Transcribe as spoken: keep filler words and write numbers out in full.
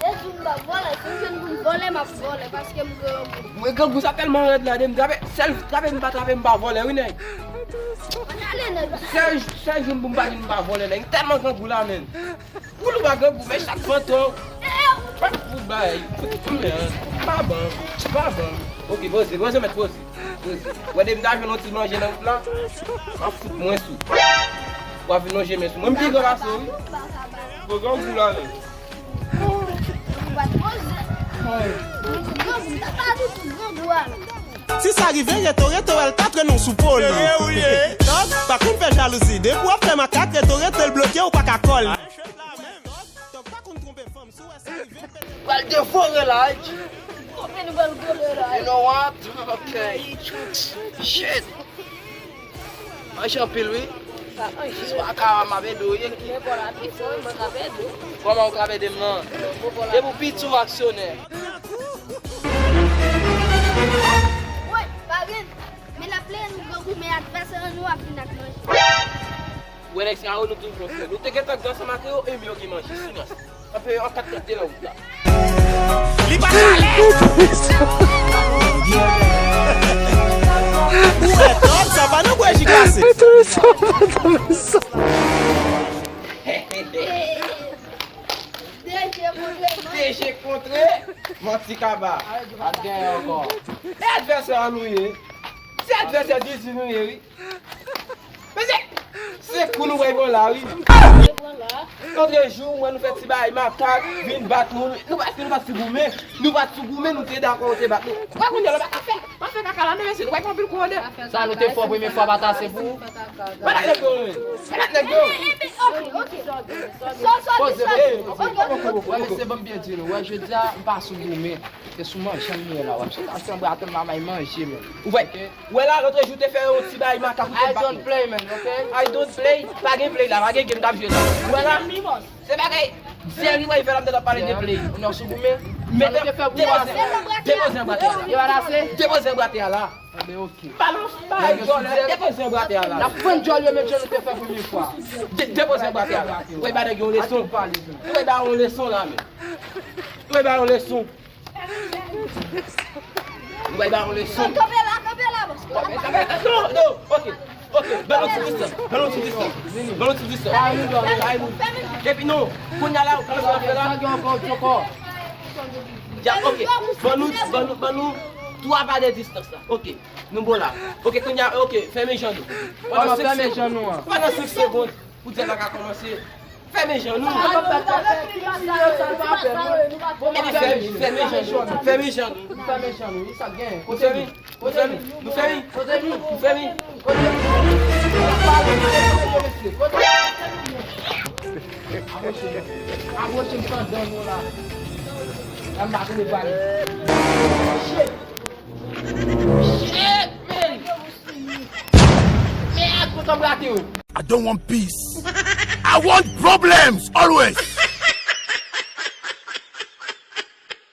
Depi m pa vòlè, si m jwenn pou m vòlè, m ap vòlè, paske m grangou. Mwen grangou sa tèlman rèd la, de m trape, sèl trape m pa trape m pa vòlè, wi, nèg. Ann ale, nèg. Sèl, sèl jwenn pou m pa jwenn m pa vòlè, nèg. M tèlman grangou la, menm. Ou nou pa grangou, men chat fantom. Fout bay, fout, fout, pa ban, pa ban. Ok, poze, poze, mèt poze. Wè, depi m ta jwenn yon ti manje nan wout la, m ap fout mwen sou. W ap vin lonje men sou mwen. M pi gran pase w, wi. Bon, grangou la, menm. Si sa rive, reto, reto, èl ka trennen w sou po l. Tòg pa konn fè jalouzi. Depi w ap fè makak, reto, reto, l bloke, ou pa ka kòl. Tòg pa konn twonpe fanm, si w wè sa rive, pèt. Pral devore la, wi. Konbyen nou pral vole la? You know what? Ok. Shit. Manje anpil, wi. Pa manje. Si w pa ka, m ap ede w, ye ki? Men bò la pi fò, wi, mwen k ap ede w. Kòman w k ap ede m nan? Depi w piti w aksyonè. Woy, pa gen. Men l ap plenyen nou grangou, men advèsè an nou ap vin ak manje. Wè nèg sa yo, nou toujou fè. Nou te gentan gen ansanm ak yo, e men yo gen manje, silans. Anpe an kat kat de nan wout la. Li pa kalè. Ou wè, tòl, sa pa nan bwè ji glase. De je kontre, manti kaba. Ap genyen ankò. E advèsè an nou ye. Se advèsè Didi nou ye, wi. Men se, se kou nou bay bon la, wi. Lòt jou, mwen nou fè ti bagay makak, vin bat nou. Nou pa, nou pa t sou goumen. Nou pa t sou goumen, nou te dakò, ou te bat nou. Wè kounye a, nou pa ka fè. Pa fè kaka la, non, mesye, nou pa gen anpil kou an de. Sa nou te fè premye fwa pa t ase pou ou? Mèt nèg yo, men. Mèt nèg yo. Poze, poze, poze. Wè, mesye, ban m byen di nou. Wè, jodi a, m pa sou goumen. Se sou manje m ye la, w ap chita achte yon braten m la, m al manje, men. Ou wè, wè la, lòt jou te fè yon ti bagay makak ou te bat nou. I don't play, man, ok? I don't play, pa gen play la, pa gen game k ap jwe la. Ou wè la, se bagay Jerry wè fè la, m te t ap pale de play. Nou sou goumen. Mete, depoze, depoze yon braten la. Depoze yon braten la. Enben, ok. Balans, bay djòl, depoze yon braten la. N ap pran djòl yo, men djòl nou te fè premye fwa. De-, depoze yon braten la. Ou wè, ba nèg yon leson. Ou wè, ba yon leson la, men. Ou wè, ba yon leson. Ou bay ba yon leson. Kanpe la, kanpe la, bòs. Non, non, ok, ok, ban nou ti distans, ban nou ti distans, ban nou ti distans. Epi non, kounye a la, ou konnen sa w ap fè la? Ya, ok, ban nou, ban nou, ban nou twa pa de distans la, ok, nou bon la. Ok, kounye a, ok, fèmen jan nou. Pandan senk segonn. Pandan senk segonn, pou dyèt la ka kòmanse. Fèmen jan nou. Epi fèmen, fèmen jan nou. Fèmen jan nou. Fèmen jan nou. Sa k genyen? Kote nou? Nou fèmen. Kote nou? Nou fèmen. Kote nou? Apwoche. Apwoche m pandan nou la. La m pa tande pale. Shit! Shit, man! Mèd, kontan brate yo. I don't want peace. I want problems always.